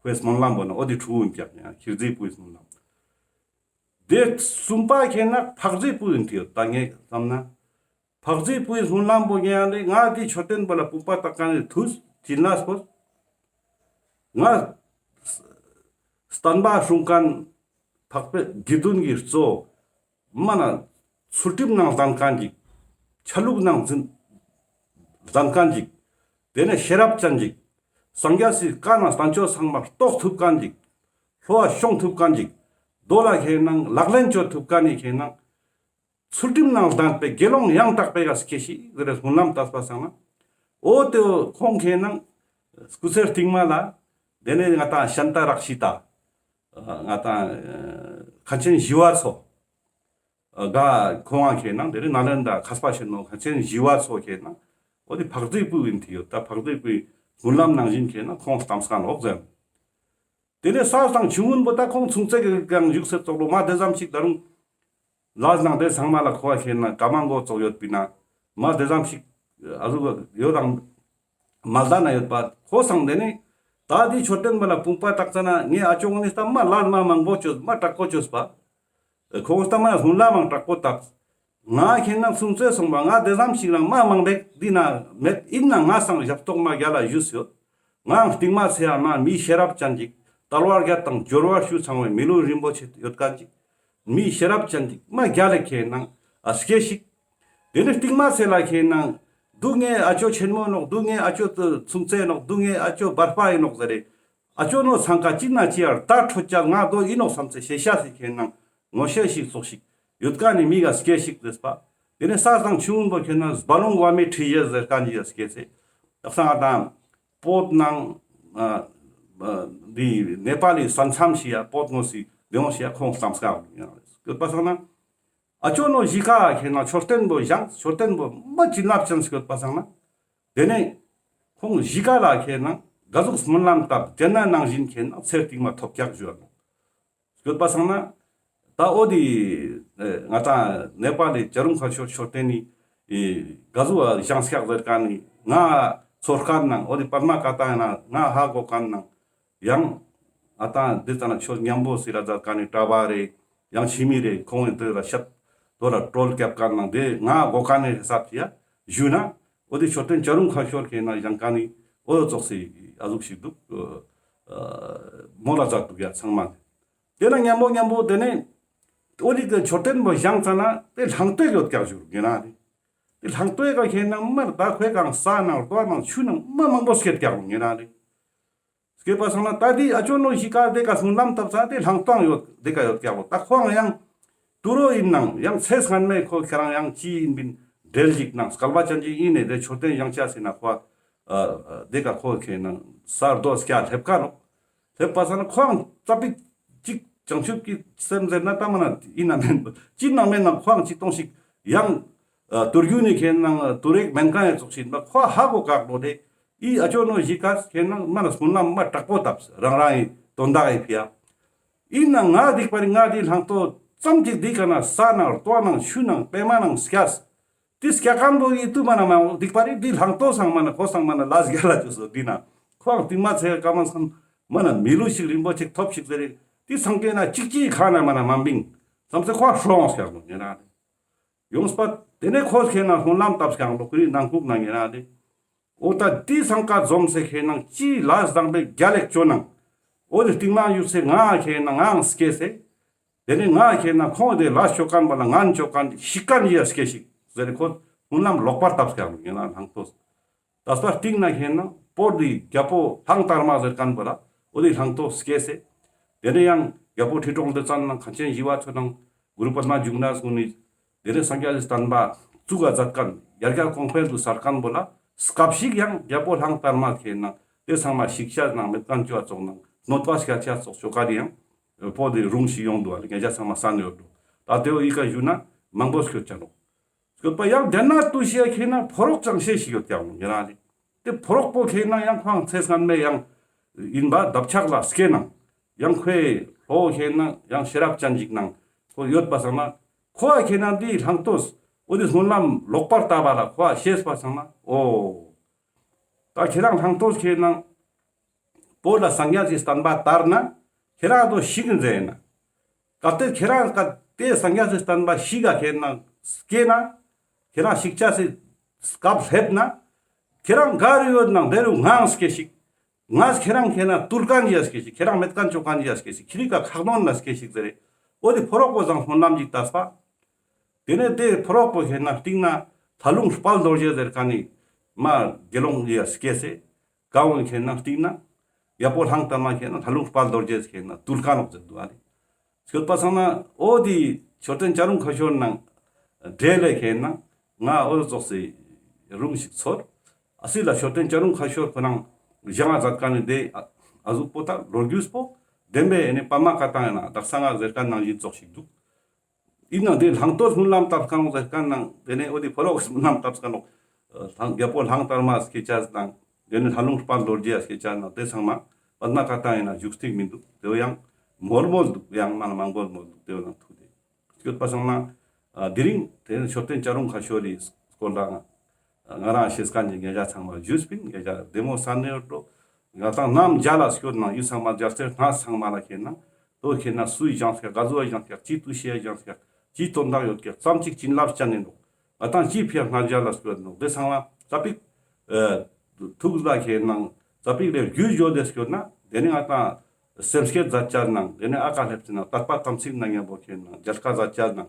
ཁོའི་སྨོན་ལམ་པོ་ན་འོ་དི་ཕྲུ་གུ་ཡིན་ཀྱག་ཡང་ཁྱི་རྫིའི་བུའི་སྨོན་ལམ། དེ་གསུམ་པ་ཁེ་ན་ཕག་རྫིའི་བུ་ཡིན་ཐིའོ་ད་ངས་བསམ་ན། ཕག་རྫིའི་བུའི་སྨོན་ལམ་པོ་ཡང་ལེ་ང་དེ་མཆོད་རྟེན་པོ་ལ་བུམ་པ་བཏགས་ཁན་ནི་མཐུས་བྱིན་རླབས་པོ། ང་བསྟན་པ་སྲུང་ཁན་འཕགས་པའི་དགེ་འདུན་གྱི་གཙོ་མ་ན་ཚུལ་ཁྲིམས་ནང་ལྡན་ཁན་ཅིག་ཆ་ལུགས་ནང་འཛིན་ལྡན་ཁན་ཅིག་དེ་ནས་ཤེས་རབ་ཅན་ཅིག་སངས་རྒྱས་སི་བཀའ་ནང་བསྟན་བཅོས་ཚང་མ་རྟོགས་ཐུབ་ཁན་ཅིག་ལྷོ་བ་ཤོང་ཐུབ་ཁན་ཅིག་རྡོ་ལ་ཁེ་ན་ལག་ལེན་བཅོ་ཐུབ་ཁན་ནི་ཁེ་ན། ཚུལ་ཁྲིམས་ནང་ལྡན་པའི་དགེ་སློང་ཡང་དག་པའི་ག་སྐྱེ་ཞིག་ཟེར་རེ་སྨོན་ལམ་བཏབ་པ་སང་ན། འོ་དེ་ཁོང་ཁེ་ན་ སྐུ་ཚེ་རྟིང་མ་ལ་དེ་ནས་ང་ཏང་ཤཱནྟ་རཀྵི་ཏ། ང་ཏང་མཁན་ཆེན་ཞི་བ་འཚོ། ག་ཁོང་ང་ཁེ་ནང་དེ་རིང་ནཱ་ལེནྡྲ་མཁས་པ་ཆེན་མོ་མཁན་ཆེན་ཞི་བ་འཚོ་ཁེ་ནང་འོ་དེ་འཕགས་བསྟོད་པོ་ཡིན་ཏེ་ཡོད། ད་འཕགས་བསྟོད་པོའི་སྨོན་ལམ་ནང་བཞིན་ཁེ་ནང་ཁོང་གཏམས་ཁན་འོག་ཟེར། དེ་ནས་ས་དང་ཆུང་ངུན་པོ་ད་ཁོང་ཚུན་ཚོད་ཀྱི་གང་བཞུགས་སེ་ཙོགས་ལོ་མ་དེ་ཙམ་ཞིག་ད་རུང་ལས་ནང་དེ་ཚང་མ་ལ་ཁོ་བ་ཁེ་ནང་ཀ་མ་མགོ་ཙོགས་ཡོད་པིན་ན་མ་དེ་ཙམ་ཞིག་ཨ་ཟུག་ཡོད་དང་མ་ལྡན་ན་ཡོད་པ་ཁོ་སང་དེ་ནས་ད་དེ་མཆོད་རྟེན་པ་ལ་བུམ་པ་བཏགས་ཙ་ན་ངས་ཨ་ཅོ་ངོ་ནས་ད་མ་ལས་མ་མང་པོ་བཅོས་མ་དྲག་པོ་བཅོས་པ། ཁོང་ལྟ་མ་སྔོན་ལ་མང་དྲག་པོ་བཏབ། ང་ཁེ་ནང་སུམ་ཚེ་སོང་བ་ང་དེ་ཙམ་ཞིག་རང་མ་མང་པོ་འདི་ན་མེད་ཡིན་ན་ང་སང་ཞབས་ཏོག་མ་རྒྱལ་ལ་ཞུས་ཡོད། ང་རྟིང་མ་ཚེ་ཡ་མ་མི་ཤེས་རབ་ཅན་ཅིག་དལ་བ་བརྒྱད་དང་འབྱོར་བ་བཅུ་ཚང་བའི་མི་ལུས་རིན་པོ་ཆེ་ཡོད་མཁན་ཅིག་མི་ཤེས་རབ་ཅན་ཅིག་མ་རྒྱལ་ལ་ཁེ་ནང་ཨ་སྐྱེས་ཤིག་དེ་ནི་རྟིང་མ་ཚེ་ལ་ཁེ་ནང་སྡུག་བསྔལ་ཨ་ཅོ་ཆེན་མོ་ནོག་སྡུག་བསྔལ་ཨ་ཅོ་སུམ་ཚེ་ནོག་སྡུག་བསྔལ་ཨ་ཅོ་བར་པ་ཡིན་ནོག་ཟེར་རེ། ཨ་ཅོ་ནོ་སང་ཀ་ཅི་ན་ཅི་ཡར་ད་ཁྲོ་ཅག་ང་དོ་ཡིན་ནོག་བསམ་ཚེ་ཤེས་ཤ་སི་ཁེ་ནང་ངོ་ཤེས་ཤིག་ཙོགས་ཤིག་ཡོད་ཀ་ནི་མི་ག་སྐྱེ་ཤིག་ཟེར་པ། དེ་ནས་ས་དང་ཆུང་པོ་ཁེ་ནང་སྦ་ལོང་བ་མེ་ཁྲི་ཡེ་ཟེར་ཀ་ནི་ཡ་སྐྱེ་ཚེ། དག་ས་ང་དང་བོད་ནང་འདི་ནེ་པ་ལི་ས་མཚམས་ཤིག་ཡ་བོད་ངོས་སི་ལེ་འོང་ཤིག་ཡ་ཁོང་སམ་སྐ་ཡོད་པ་སང་ན། ཨ་ཅོ་ནོ་ཞི་ཀ་ཁེ་ནང་མཆོད་རྟེན་པོ་བཞེངས་མཆོད་རྟེན་པོ་མ་ཅི་ལབ་ཅན་སྐྱོད་པ་སང་ན། དེ་ནས་ཁོང་ཞི་ཀ་ལ་ཁེ་ནང་ག་ཟུག་སྨོན་ལམ་བཏབ་དེ་ན་ནང་བཞིན་ཁེ་ནང་ཚེ་རྟིང་མ་ཐོབ་ཀྱག་ཞུ་བ་ནོ། སྐྱོད་པ་སང་ན་ད་འོ་དི་ང་ཏང་ནེ་པ་ལི་ཇ་རུང་ཁ་ཤོར་མཆོད་རྟེན་ནི་ག་ཟུག་བཞེངས་ཀྱག་ཟེར་ཀ་ནི་ང་ཚོར་ཀ་ནང་འོ་དི་པདྨ་བཀའ་ཐང་ན་ང་ཧ་གོ་ཀ་ནང་ཡང་ཨ་ཏང་འདི་ཙ་ན་ཆོས་མཉམ་པོ་སི་ར་ཛད་ཀ་ནི་གྲྭ་པ་རེ་ཡང་ཕྱི་མི་རེ་ཁོང་ངི་དེ་ལ་ཤད་དོ་ལ་ཀྲོལ་རྒྱབ་ཀ་ནང་དེ་ང་གོ་ཀ་ནི་ཧེ་སབ་ཅི་ཡ་ཞུ་ན་འོ་དེ་མཆོད་རྟེན་ཇ་རུང་ཁ་ཤོར་ཁེ་ནང་ཡང་ཀ་ནི་འོ་དེ་ཙོགས་སི་ཨ་ཟུག་ཞིག་འདུག་མོ་ལ་ཛད་འདུག་ཡ་ཚང་མ་དེ་ན་མཉམ་པོ་མཉམ་པོ་དེ་ནས་འོ་དེ་གི་མཆོད་རྟེན་པོ་བཞེངས་ཙ་ན་དེ་ལྷང་ཏོ་ཡོད་ཀྱག་ཞུ་རུག་ཡིན་ན་རེ། དེ་ལྷང་ཏོའི་ཀ་ཁེ་ནང་མར་ད་ཁོའི་ཀ་ས་ནང་རྡོ་ནང་ཆུ་ནང་མ་མང་པོ་སྐྱེད་ཀྱག་ལོ་ངེ་ན་རེ། སྐྱེད་པ་སང་ན་ད་དེ་ཨ་ཅོ་ནོ་ཞི་ཀ་དེ་ཀ་སྨོན་ལམ་བཏབ་ས་དེ་ལྷང་ཏོའང་ཡོད་དེ་ཀ་ཡོད་ཀྱག་ལོ། ད་ཁོའང་ཡང་དུ་རོ་ཡིན་ནང་ཡང་ཚེ་སྔན་མའི་ཁོ་ཁྱེད་རང་ཡང་ཅི་ཡིན་པིན་འབྲེལ་ཞིག་ནང་སྐལ་བ་ཅན་ཅིག་ཡིན་ནས་དེ་མཆོད་རྟེན་བཞེངས་ཆ་ཟེར་ན་ཁོ་དེ་ཀ་ཁོ་ཁེ་ནང་ས་རྡོ་སྐྱ་སླེབས་ཀ་ནོ། སླེབས་པ་སང་ན་ཁོའང་ཙ་པིག་ཅིག་བྱང་ཆུབ་ཀྱི་སེམས་ཟེར་ན་ད་མ་ན་ཡིན་ན་མེན་ཅི་ན་མེན་ན་ཁོའང་ཅིག་གཏོང་ཞིག་ཡང་དུར་རྒྱུ་ནི་ཁེ་ནང་དུར་རེག་མེན་ཀ་ཡང་ཙོགས་ཤིག་ཡིན་པ་ཁོ་ཧ་གོ་ཀག་ལོ་དེ་ཨི་ཨ་ཅོ་ནོ་ཞི་ཀ་ཁེ་ནང་མ་ན་སྨོན་ལམ་མ་དྲག་པོ་བཏབ་རང་རང་ཡི་དོན་དག་ཡི་ཕི་ཡ། ཡིན་ན་ང་སྡིག་པ་རི་ང་དེ་ལྷང་ཏོ་ཙམ་ཅིག་འདི་ཀ་ན་ས་ནང་རྡོ་ནང་ཆུ་ནང་པད་མ་ནང་སྐྱས། དེ་སྐྱ་ཀན་པོ་ཡི་དུ་མ་ན་མ་འོ་སྡིག་པ་རི་དེ་ལྷང་ཏོ་སང་མ་ན་ཁོ་སང་མ་ན་ལ་སྒྱ་ལ་ཅོ་སོ་དེ་ན་ཁོའང་རྟིང་མ་ཚེ་ཀ་མ་སང་མ་ན་མི་ལུས་ཤིག་རིན་པོ་ཆེ་ཐོབ་ཤིག་ཟེར་རེ་དེ་སང་ཀེ་ན་ཅིག་ཅིག་ཁ་ན་མ་ན་མ་འབིང་བསམ་སེ་ཁོ་ཧྲོང་སྐྱ་ལོ་ངེ་ན་རེ། ཡོངས་པ་དེ་ནས་ཁོ་ཁེ་ན་སྨོན་ལམ་བཏབ་སྐྱ་ལོ་ཁོ་རི་ནང་ཁུག་ན་ངེ་ན་རེ། འོ་ད་དེ་སང་ཀ་འཛོམས་སེ་ཁེ་ནང་ཅི་ལ་སྡང་པའི་རྒྱ་ལེགས་ཅོ་ནང་། འོ་དེ་རྟིང་མ་ཡུག་སེ་ང་ཁེ་ནང་ངའང་སྐྱེས་སེ། དེ་ནས་ང་ཁེ་ན་ཁོང་དེ་ལ་ཅོ་ཀན་པ་ལ་ང་ཅོ་ཀན་ཞིག་ཀན་ཡ་སྐྱེ་ཞིག་ཟེར་ཁོ་སྨོན་ལམ་ལོག་པར་བཏབ་སྐྱ་ལོ་ངེ་ན་ལྷང་ཏོ། ད་སྤར་རྟིང་ན་ཁེ་ན་པོ་དེ་རྒྱལ་པོ་ལྷང་དར་མ་ཟེར་ཀན་པ་ལ་འོ་དེ་ལྷང་ཏོ་སྐྱེས་སེ། དེ་ནས་ཡང་རྒྱལ་པོ་ཁྲི་སྲོང་ལྡེ་བཙན་ནང་མཁན་ཆེན་ཞི་བ་འཚོ་ནང་གུ་རུ་པདྨ་འབྱུང་གནས་ཀུན་ནི་དེ་ནས་སངས་རྒྱས་ཀྱི་བསྟན་པ་བཙུགས་ཀ་མཛད་ཀན་ཡར་རྒྱས་གོང་འཕེལ་དུ་སར་ཀན་པོ་ལ་སྐབས་ཤིག་ཡང་རྒྱལ་པོ་ལྷང་དར་མ་ཁེ་ན་དེ་ཚང་མ་ཤིག་ཤ་ནང་མེད་ཀན་ཅོ་ཙོགས་ནང་གནོད་པ་སྐྱལ་ཆ་ཙོགས་ཅོ་ཀ་དེ་ཡང་པོ་དེ་རུང་ཞིག་ཡོང་འདུག་ཨ་ལེ་ངེད་ཅག་ཚང་མ་ས་ནས་ཡོད་འདུག་ད་དེ་བོ་ཡི་ཀ་ཞུ་ན་མང་པོ་སྐྱོད་ཆ་ནོག་སྐྱོད་པ་ཡང་དེ་ན་ཏུ་ཤི་ཡ་ཁེ་ན་ཕོ་རོག་ཅང་ཤེས་ཤིག་ཡོད་ཀྱག་ལོ་ངེ་རང་ལེ། དེ་ཕོ་རོག་པོ་ཁེ་ན་ཡང་ཁོང་ཚེ་སྔན་མའི་ཡང་ཡིན་པ་འདབ་ཆགས་ལ་སྐྱེ་ནང་ཡང་ཁོའི་ལྷོ་ཁེ་ན་ཡང་ཤེས་རབ་ཅན་ཞིག་ནང་ཁོ་ཡོད་པ་སང་ན་ཁོ་ཨ་ཁེ་ན་འདི་ལྷང་ཏོས་འོ་དེ་སྨོན་ལམ་ལོག་པར་བཏབ་པ་ལ་ཁོ་ཨ་ཤེས་པ་སང་ན་འོ་ད་ཁྱེད་རང་ལྷང་ཏོས་ཁེ་ན་བོད་ལ་སངས་རྒྱས་ཀྱི་བསྟན་པ་དར་ན་ཁྱེད་རང་དོ་ཤིག་ཡིན་ཟེར་ན། གལ་ཏེ་ཁྱེད་རང་གལ་ཏེ་སངས་རྒྱས་ཀྱི་བསྟན་པ་ཤིག་ག་ཁེ་ན་སྐྱེ་ན་ཁྱེད་རང་ཤིག་ཆ་སི་སྐབས་སླེབས་ན་ཁྱེད་རང་ག་རུ་ཡོད་ནང་དེ་རུ་ངའང་སྐྱེ་ཤིག་ང་ཁྱེད་རང་ཁེ་ན་ཏུར་ཀན་ཡ་སྐྱེ་ཤིག་ཁྱེད་རང་མེད་ཀན་ཅོ་ཀན་ཡ་སྐྱེ་ཤིག་ཁྱེད་རིག་ག་ཁག་ནོན་ལ་སྐྱེ་ཤིག་ཟེར་རེ། འོ་དེ་ཕོ་རོག་པོ་ཚང་སྨོན་ལམ་ཅིག་བཏབ་པ། དེ་ནས་དེ་ཕོ་རོག་པོ་ཁེ་ན་རྟིང་ན་ལྷ་ལུང་དཔལ་རྡོ་རྗེ་ཟེར་ཀ་ནི་མ་དགེ་སློང་ཡ་སྐྱེས་སེ། ག་འོན་ཁེ་ན་རྟིང་ན་ཡ་པོ་ལྷང་དར་མ་ཁེ་ན་ལྷ་ལུང་དཔལ་རྡོ་རྗེ་ཁེ་ན་ཏུར་ཀན་ནོག་ཟེར་འདུག་ཨ་ལེ། སྐྱོད་པ་སང་ན་འོ་དེ་མཆོད་རྟེན་ཇ་རུང་ཁ་ཤོར་ནང་འབྲེལ་ལེ་ཁེ་ན་ང་འོ་ཙོགས་སེ་རུང་ཞིག་ཚོར། ཨ་སི་ལ་མཆོད་རྟེན་ཇ་རུང་ཁ་ཤོར་ཁོ་ནང་ བཞེངས་ས་མཛད་ཁན་ནི་དེ་ཨ་ཟུག་པོ་ད་ལོ་རྒྱུས་པོ་བདེན་པའི་ཨེ་ནི་པདྨ་བཀའ་ཐང་ཡིན་ན་དག་ས་ང་ཟེར་ཁན་ནང་བཞིན་ཙོགས་ཤིག་འདུག། ཡིན་ནའང་དེ་བླང་དོར་སྨོན་ལམ་བཏབ་ཁན་ཟེར་ཁན་ནང་དེ་ནས་འོ་དེ་ཕོ་ལོག་སྨོན་ལམ་བཏབ་ཁན་ནོག། ཨ་རྒྱལ་པོ་གླང་དར་མ་སྐྱེ་ཅེས་ནང་དེ་ནས་ལྷ་ལུང་དཔལ་རྡོ་རྗེ་སྐྱེ་ཅེས་ནང་དེ་ཚང་མ་པདྨ་བཀའ་ཐང་ཡིན་ན་བཞུགས་ཐིག་མི་འདུག། དེ་ཡང་མོལ་མོལ་འདུག། ཡང་མ་ན་མང་པོ་མོལ་འདུག། དེ་ནང་ཐུག་དེ་སྐྱོད་པ་སང་ན་ཨ་དེ་རིང་དེ་ནས་མཆོད་རྟེན་བྱ་རུང་ཁ་ཤོར་རི་སྐོར་ལ་ང་རང་ཤེས་ཁན་གྱི་ཉེ་ཞ་ཚང་མ་ཞུས་པིན། ཉེ་ཞ་བདེ་མོ་ས་ནེ་ཡོད་འགྲོ། ང་དང་ནམ་མཇལ་ལ་སྐྱོད་ནང་ཡུལ་ཚང་མ་མཇལ་ཚེ་སྣ་ཚང་མ་ལ་ཁེན་ན་དོ་ཁེན་ན་སུའི་བཞེངས་ཀྱག། ག་ཟུག་བཞེངས་ཀྱག། ཅི་དུས་ཤེས་བཞེངས་ཀྱག། ཅི་དོན་དག་ཡོད་ཀྱག་ཙམ་ཅིག་བྱིན་རླབས་ཅན་ཡིན་འགྲོ། ང་དང་ཅི་ཕིའ་སྔ་མཇལ་ལ་སྐྱོད་ནོག། དེ་ཚང་མ་ཙ་པིག་ཨ་ཐུགས་ལ་ཁེན་ན་ཙ་པིག་ལས་རྒྱུས་བརྗོད་དེ་སྐྱོད་ན་དེ་ནི་ང་དང་སེམས་བསྐྱེད་མཛད་ཅེས་ནང་དེ་ནི་ཨ་ཀ་སླེབས་ཚེ་ན་དད་པ་དམ་ཚིག་ནང་མཉམ་པོ་ཁེན་ན་མཇལ་ཁ་མཛད་ཅེས་ནང་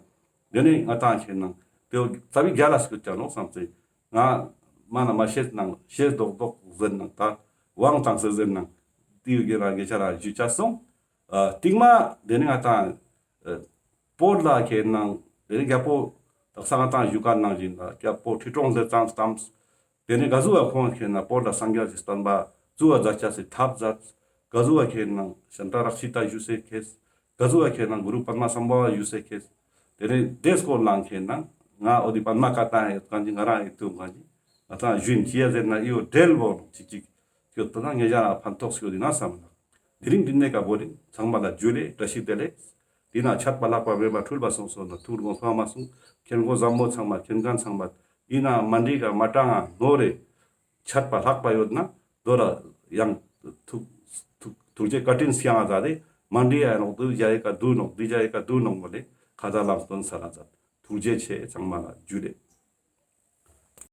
དེ་ནི་ང་དང་ཁེན་ན་དེ་ཙ་པིག་རྒྱལ་ལ་སྐྱོད་ཅེས་ནོག་བསམ་ཚེ་ང་མ་ན་མ་ཤེས་ནང་ཤེས་རྡོག་རྡོག་ཟེར་ནང་ད་དབང་དང་ཟེར་ཟེར་ནང་དེའི་གེ་ར་གེ་ཆ་ར་ཞུ་ཅེས་སོང་། ཨ་སྟིང་མ་དེ་ནི་ང་དང་ཨ་བོད་ལ་ཁེན་ན་དེ་ནི་རྒྱལ་པོ་དག་ས་ང་དང་བཞུགས་ཁན་ནང་བཞིན་ལ་རྒྱལ་པོ་ཁྲི་སྲོང་ལྡེ་བཙན་བལྟམས། དེ་ནས་ག་ཟུག་བ་ཁོང་ཁེན་ན་བོད་ལ་སངས་རྒྱས་ཀྱི་བསྟན་པ་བཙུགས་པ་མཛད་ཅེས་སི་ཐབས་མཛད། ག་ཟུག་བ་ཁེན་ན་ཤན་ཏ་རཀྵི་ཏ་ཞུ་སེ་ཁེས། ག་ཟུག་བ་ཁེན་ན་གུ་རུ་པདྨ་སམ་བྷ་ཝ་ཞུ་སེ་ཁེས། དེ་ནས་དེ་སྐོར་ལ་ཁེན་ན་ང་འོ་དེ་པདྨ་བཀའ་ཐང་ཡོད་ཁན་ཅིག་ང་རང་ཡོད་ཐུབ་ཁན་ཅིག་ང་དང་ཞུན་ཅི་ཡ་ཟེར་ན་ཨི་བོ་འབྲེལ་བོ་ཅིག་ཅིག་ཡོད་དོ་ན་ངེ་ཅག་ལ་ཕན་ཐོགས་ཡོད་དེ་ན་བསམ་ལ། དེ་རིང་འདི་ནས་ཀ་བོ་རིང་ཚང་མ་ལ་ཇུ་ལེ། བཀྲ་ཤིས་བདེ་ལེགས། དེ་ན་ཆད་པ་ལྷག་པ་མེད་པ་འཁྲུལ་པ་སོང་སོང་ན་ཐུགས་དགོངས་ཕ་མ་སོང་། མཁྱེན་གོ་བཟང་མོ་ཚང་མ། མཁྱེན་མཁན་ཚང་མ། ཡིན་ན་མ་འགྲིག་ག་མ་དྲང་ང་ནོར་རེ་ཆད་པ་ལྷག་པ་ཡོད་ན་དོ་ར་ཡང་ཐུགས་ཐུགས་ཐུགས་རྗེ་བཀའ་དྲིན་སྐྱང་ང་ད་དེ་མ་འགྲིག་ཡ་ནོག། དུ་རྒྱ་ཡི་ཀ་དུ་ནོག། དུ་རྒྱ་ཡི་ཀ་དུ་ནོག་མོ་ལེ། ཁ་ད་ལམ་སྟོན་ས་ལ་མཛད། ཐུགས་རྗེ་ཆེ། ཚང་མ་ལ་ཇུ་ལེ།